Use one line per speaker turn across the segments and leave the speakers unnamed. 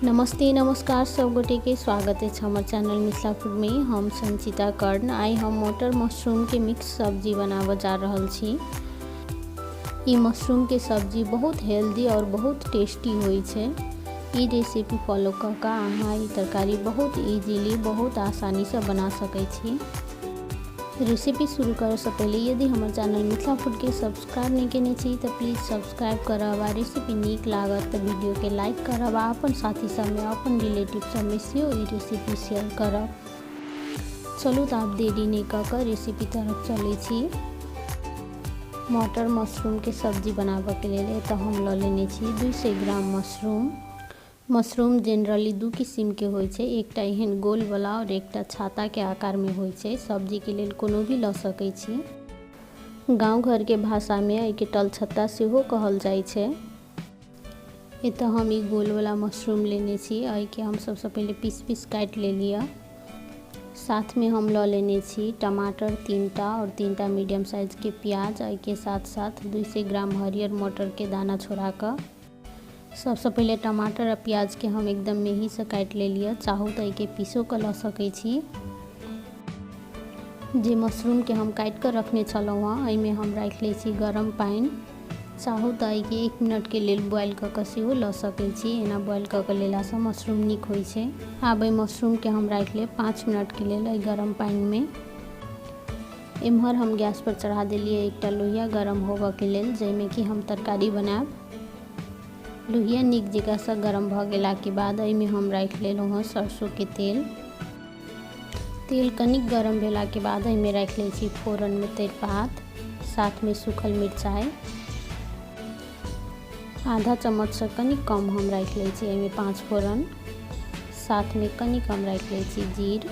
नमस्ते नमस्कार सब गोटे के स्वागत है हमर चैनल मिथिला फूड में। हम संचिता कर्ण। आइ हम मटर मशरूम के मिक्स सब्जी बनाबऽ जा रहल छी। ई मशरूम के सब्जी बहुत हेल्दी और बहुत टेस्टी होइ छै। ई रेसिपी फॉलो कऽ कऽ अहाँ ई तरकारी बहुत इजीली बहुत आसानी से बना सकै छी। रेसिपी शुरू करऽसँ पहिले यदि हमर चैनल मिथिला फूडके सब्सक्राइब नहि केने छी तऽ प्लीज सब्सक्राइब करब आ रेसिपी नीक लागत तऽ वीडियोके लाइक करब आ अपन साथी सबमे अपन रिलेटिव सबमे सेहो ई रेसिपी शेयर करब। चलू तऽ आब देरी नहि कऽ कऽ रेसिपी तरफ चलै छी। मटर मशरूमके सब्जी बनाबऽके लेल एतऽ हम लऽ लेने छी 200 ग्राम मशरूम। मशरूम जनरली दू किसिमके होइ छै, एकटा एहन गोलवला आओर एकटा छाताके आकारमे होइ छै। सब्जीके लेल कोनो भी लऽ सकै छी। गाँव घरके भाषामे एहिके टलछत्ता सेहो कहल जाइ छै। एतऽ हम ई गोलवला मशरूम लेने छी। एहिके हम सबसँ पहिले पीस पीस काटि लेलियै। साथमे हम लऽ लेने छी टमाटर 3टा आओर 3टा मीडियम साइजके प्याज। एहिके साथ साथ 200 ग्राम हरियर मटरके दाना छोड़ा कऽ सबसँ पहिले टमाटर आ प्याजके हम एकदम मेहीसँ काटि लेलियै। चाहू तऽ एहिके पीसो कऽ लऽ सकै छी। जे मशरूमके हम काटि कऽ रखने छलहुँ हँ एहिमे हम राखि लै छी गरम पानि। चाहू तऽ एहिके 1 मिनटके लेल बॉयल कऽ कऽ सेहो लऽ सकै छी। एना बॉयल कऽ कऽ लेलासँ मशरूम नीक होइ छै। आब एहि मशरूमके हम राखि लेब 5 मिनटके लेल एहि गरम पानिमे। एम्हर हम गैस पर चढ़ा देलियै एकटा लोहिया गरम होबऽके लेल, जाहिमे कि हम तरकारी बनायब। लोहिया नीक जकाँसँ गरम भऽ गेलाके बाद एहिमे हम राखि लेलहुँ हँ सरसोके तेल। तेल कनिक गरम भेलाके बाद एहिमे राखि लै छी फोरनमे तेजपात, साथमे सूखल मिरचाइ, आधा चम्मचसँ कनिक कम हम राखि लै छी एहिमे 5 फोरन, साथमे कनिक हम राखि लै छी जीर।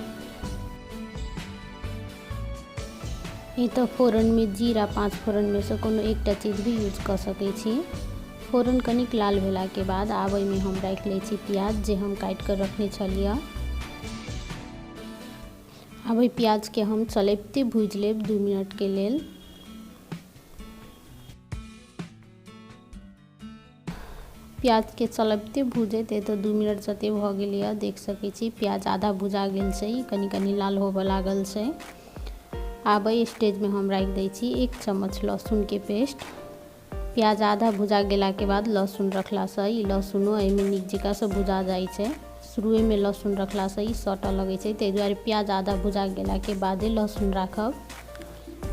एतऽ फोरनमे जीर आ 5 फोरनमे सँ कोनो एकटा चीज भी यूज कऽ सकै छी। फोरन कनिक लाल भेलाके बाद आब एहिमे हम राखि लै छी प्याज जे हम काटि कऽ रखने छलियै। आब एहि प्याजके हम चलैबते भूजि लेब 2 मिनटके लेल। प्याजके चलबिते भुजैत एतऽ 2 मिनट जते भऽ गेलैए देख सकै छी प्याज आधा भुजा गेल छै, कनि कनि लाल होबऽ लागल छै। आब एहि स्टेजमे हम राखि दै छी 1 चम्मच लहसुनके पेस्ट। प्याज आधा भुजा गेलाके बाद लहसुन रखलासँ ई लहसुनो एहिमे नीक जकाँसँ भुजा जाइ छै। शुरुएमे लहसुन रखलासँ ई सटऽ लगै छै, ताहि दुआरे प्याज आधा भुजा गेलाके बादे लहसुन राखब।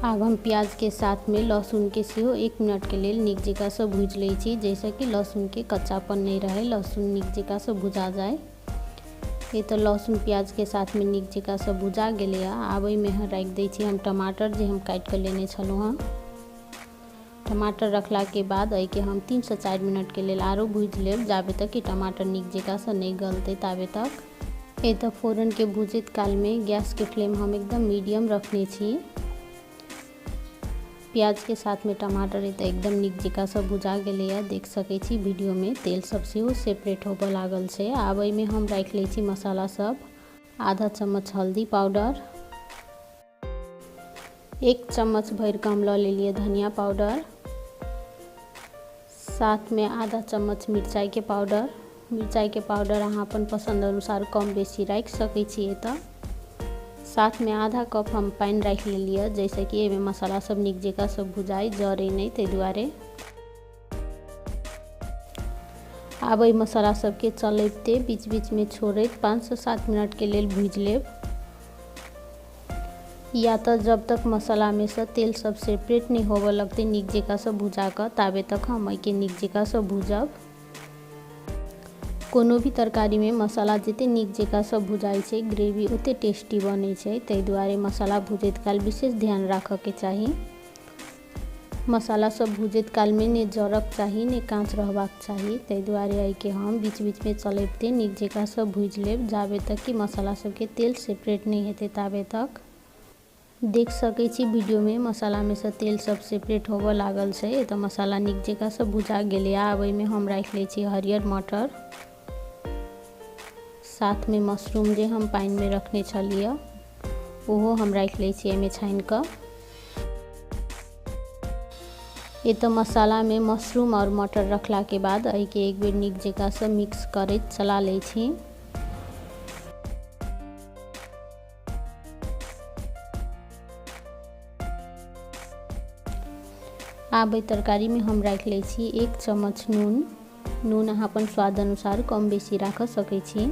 आब हम प्याजके साथमे लहसुनके सेहो 1 मिनटके लेल नीक जकाँसँ भूजि लै छी, जाहिसँ कि लहसुनके कच्चापन नहि रहै, लहसुन नीक जकाँसँ भुजा जाय। एतऽ लहसुन प्याजके साथमे नीक जकाँसँ भुजा गेलैए। आब एहिमे राखि दै छी हम टमाटर जे हम काटि कऽ लेने छलहुँ हँ। टमाटर रखलाके बाद एहिके हम 3 से 4 मिनटके लेल आरो भूजि लेब, जाबे तक कि टमाटर नीक जकाँसँ नहि गलतै ताबे तक। एतऽ फोरनके भूजैत कालमे गैसके फ्लेम हम एकदम मीडियम रखने छी। प्याजके साथमे टमाटर एतऽ एकदम नीक जकाँसँ भुजा गेलैए, देख सकै छी वीडियोमे। तेल सब सेहो सेपरेट होबऽ लागल छै। आब एहिमे हम राखि लै छी मसाला सब। आधा चम्मच हल्दी पाउडर, 1 चम्मच भरि कऽ हम लऽ लेलियै धनिया पाउडर, साथमे आधा चम्मच मिरचाइके पाउडर। मिरचाइके पाउडर अहाँ अपन पसन्द अनुसार कम बेसी राखि सकै छी। एतऽ साथमे आधा कप हम पानि राखि लेलियै, जाहिसँ कि एहिमे मसाला सब नीक जकाँसँ भुजाइ, जरै नहि, ताहि दुआरे। आब एहि मसाला सबके चलैबते बीच बीचमे छोड़ैत 5 से 7 मिनटके लेल भूजि लेब, या तऽ जब तक मसालामे सँ तेल सब सेपरेट नहि होबऽ लगतै नीक जकाँसँ भुजा कऽ ताबे तक हम एहिके नीक जकाँसँ भूजब। कोनो भी तरकारीमे मसाला जते नीक जकाँसँ भुजाइ छै ग्रेवी ओते टेस्टी बनै छै, ताहि दुआरे मसाला भुजैत काल विशेष ध्यान राखऽके चाही। मसाला सब भुजैत कालमे नहि जरक चाही नहि काँच रहबाक चाही, ताहि दुआरे एहिके हम बीच बीचमे चलैबते नीक जकाँसँ भूजि लेब जाबे तक कि मसाला सबके तेल सेपरेट नहि हेतै ताबे तक। देख सकै छी वीडियोमे मसालामे सँ तेल सब सेपरेट होबऽ लागल छै। एतऽ मसाला नीक जकाँसँ भुजा गेलै। आब एहिमे हम राखि लै छी हरियर मटर, साथमे मशरूम जे हम पानिमे रखने छलियै ओहो हम राखि लै छी एहिमे छानि कऽ। एतऽ मसालामे मशरूम आओर मटर रखलाके बाद एहिके एक बेर नीक जकाँसँ मिक्स करैत चला लै छी। आब एहि तरकारीमे हम राखि लै छी 1 चम्मच नून। नून अहाँ अपन स्वाद अनुसार कम बेसी राखि सकै छी।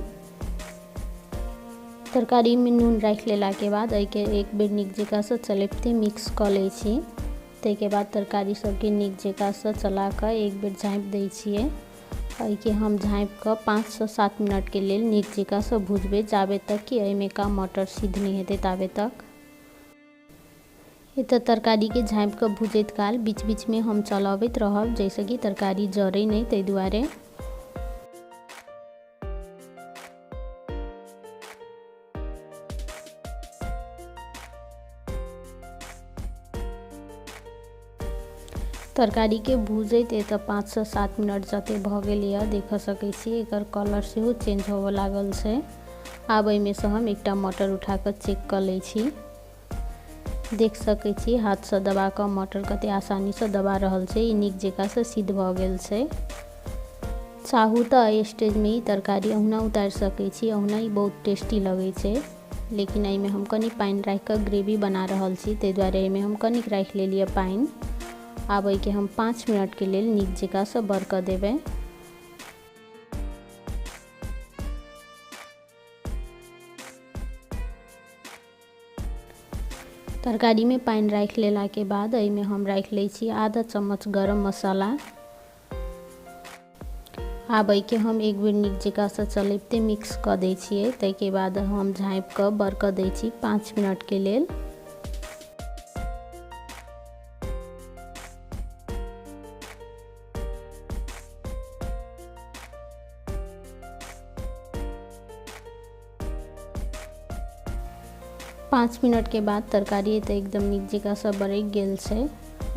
तरकारीमे नून राखि लेलाके बाद एहिके एक बेर नीक जकाँसँ चलबिते मिक्स कऽ लै छी। ताहिके बाद तरकारी सबके नीक जकाँसँ चला कऽ एक बेर झाँपि दै छियै। एहिके हम झाँपि कऽ 5 से 7 मिनटके लेल नीक जकाँसँ भुजबै, जाबे तक कि एहिमे का मटर सिद्ध नहि हेतै ताबे तक। एतऽ तरकारीके झाँपि कऽ भुजैत काल बीच बीचमे हम चलबैत रहब, जाहिसँ कि तरकारी जरै नहि, ताहि दुआरे। तरकारीके भूजैत एतऽ 5 से 7 मिनट जते भऽ गेल यऽ, देख सकै छी एकर कलर सेहो चेंज होबऽ लागल छै। आब एहिमे से हम एकटा मटर उठा कऽ चेक कऽ लै छी। देख सकै छी, हाथसँ दबा कऽ मटर कते आसानीसँ दबा रहल छै। ई नीक जकाँसँ सिद्ध भऽ गेल छै। चाहू तऽ एहि स्टेजमे ई तरकारी अहुना उतारि सकै छी, अहुना ई बहुत टेस्टी लगै छै। लेकिन एहिमे हम कनि पानि राखि कऽ ग्रेवी बना रहल छी, ताहि दुआरे एहिमे हम कनिक राखि लेलियै पानि। आब एहिके हम 5 मिनटके लेल नीक जकाँसँ बरकऽ देबै। तरकारीमे पानि राखि लेलाके बाद एहिमे हम राखि लै छी आधा चम्मच गरम मसाला। आब एहिके हम एक बेर नीक जकाँसँ चलबिते मिक्स कऽ दै छियै। ताहिके बाद हम झाँपि कऽ बरकऽ दै छी 5 मिनटके लेल। 5 मिनटके बाद तरकारी एतऽ एकदम नीक जकाँसँ बरकि गेल छै।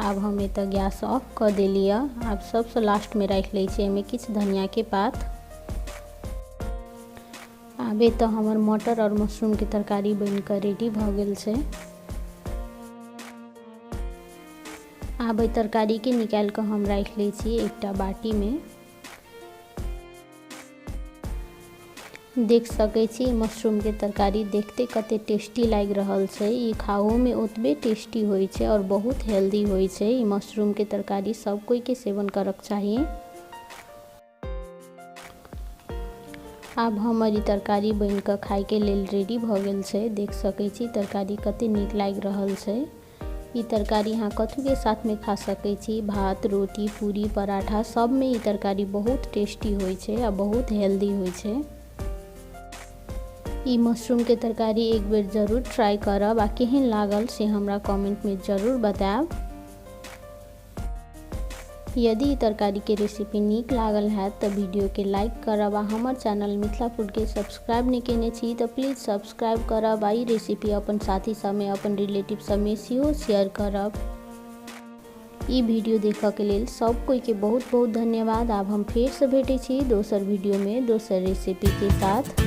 आब हम एतऽ गैस ऑफ कऽ देलियै। आब सबसँ लास्टमे राखि लै छी एहिमे किछु धनियाके पात। आब एतऽ हमर मटर आओर मशरूमके तरकारी बनि कऽ रेडी भऽ गेल छै। आब एहि तरकारीके निकालि कऽ हम राखि लै छी एकटा बाटीमे। देख सकै छी, मशरूमके तरकारी देखते कते टेस्टी लागि रहल छै। ई खाओमे ओतबे टेस्टी होइ छै आओर बहुत हेल्दी होइ छै। ई मशरूमके तरकारी सब कोइके सेवन करक चाही। आब हमर ई तरकारी बनि कऽ खाइके लेल रेडी भऽ गेल छै। देख सकै छी, तरकारी कते नीक लागि रहल छै। ई तरकारी अहाँ कथूके साथमे खा सकै छी। भात, रोटी, पूरी, पराठा सबमे ई तरकारी बहुत टेस्टी होइ छै आ बहुत हेल्दी होइ छै। ई मशरूमके तरकारी एक बेर जरूर ट्राई करब आ केहन लागल से हमरा कमेंटमे जरूर बतायब। यदि ई तरकारीके रेसिपी नीक लागल हैत तऽ वीडियोके लाइक करब आ हमर चैनल मिथिला फूडके सब्सक्राइब नहि केने छी तऽ प्लीज सब्सक्राइब करब आ ई रेसिपी अपन साथी सबमे, अपन रिलेटिव सबमे सेहो शेयर करब। ई वीडियो देखऽके लेल सब कोइके बहुत बहुत धन्यवाद। आब हम फेरसँ भेटै छी दोसर वीडियोमे दोसर रेसिपीके साथ।